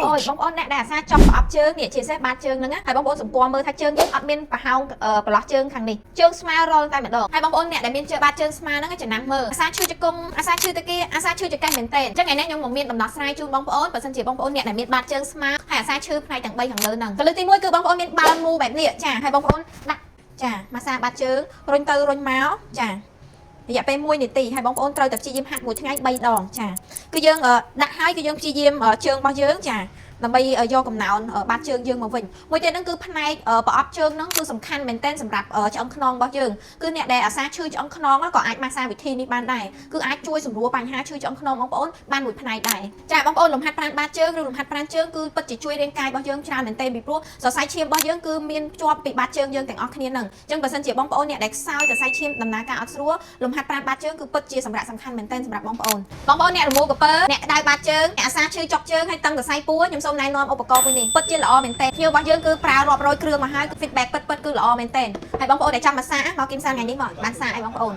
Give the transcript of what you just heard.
អូយបងប្អូនអ្នកដែលអាសាចង់ប្រអប់ជើងនេះជាពិសេសបាតជើងហ្នឹងណាហើយបងប្អូនសម្គាល់មើលថាជើងយើងអត់មានប្រហោងប្រឡោះជើងខាងនេះជើងស្មើរលតែម្ដងហើយបងប្អូនអ្នកដែលមានជើងបាតជើងស្មើហ្នឹងចំណាំមើលអាសាឈឺជង្គង់អាសាឈឺតាគីអាសាឈឺចង្កេះមែនទែនអញ្ចឹងថ្ងៃនេះខ្ញុំមកមានដំណោះស្រាយជូនបងប្អូនបើសិនជាបងប្អូនអ្នកដែលមានបាតជើងស្មើហើយអាសាឈឺផ្នែកទាំង3ខាងលើហ្នឹងកលឹះទី1គឺបងប្អូនមានបាល់មូបែបនេះចាហើយបងប្អូនដាក់ចាម៉ាសាបាតជើងរុញទៅរុញមកចារយៈពេល1នាទីហើយបងប្អូនត្រូវតែព្យាយាមហាត់មួយថ្ងៃ3ដងចាគឺយើងដាក់ហើយគឺយើងព្យាយាមជើងរបស់យើងចាដើម្បីយកកំណោនបាតជើងយើងមកវិញមួយទៀតហ្នឹងគឺផ្នែកប្រអប់ជើងហ្នឹងគឺសំខាន់មែនទែនសម្រាប់ឆ្អឹងខ្នងរបស់យើងគឺអ្នកដែលអាសាឈឺឆ្អឹងខ្នងក៏អាចម៉ាស្សាវិធីនេះបានដែរគឺអាចជួយសម្រួលបញ្ហាឈឺឆ្អឹងខ្នងបងប្អូនបានមួយផ្នែកដែរចាបងប្អូនលំហាត់ប្រាណបាតជើងឬលំហាត់ប្រាណជើងគឺពិតជាជួយរាងកាយរបស់យើងច្រើនមែនទែនពីព្រោះសរសៃឈាមរបស់យើងគឺមានភ្ជាប់ពីបាតជើងយើងទាំងអស់គ្នាហ្នឹងអញ្ចឹងបើសិនជាបងប្អូនអ្នកដែលខ្សោយសរសៃឈាមដំណើរការអត់ស្រួលលំហាត់ប្រាណបាតជើងគឺពិតជាសម្រាប់សំខាន់មែនទែនសម្រាប់បងប្អូនបងប្អូនអ្នករមូរកពើអ្នកក្តៅបាតជើងអ្នកអាសាឈឺចុកជើងហើយតឹងសរសៃពួរខ្ញុំសូមណែនាំឧបករណ៍មួយនេះពិតជាល្អមែនទែនភ្ញៀវរបស់យើងគឺប្រើរាប់រយគ្រឿងមកហើយ feedback ពិតពិតគឺល្អមែនទែនហើយបងប្អូនដែលចង់មកសាមកគីមសាថ្ងៃនេះមកបានសាឲ្យបងប្អូន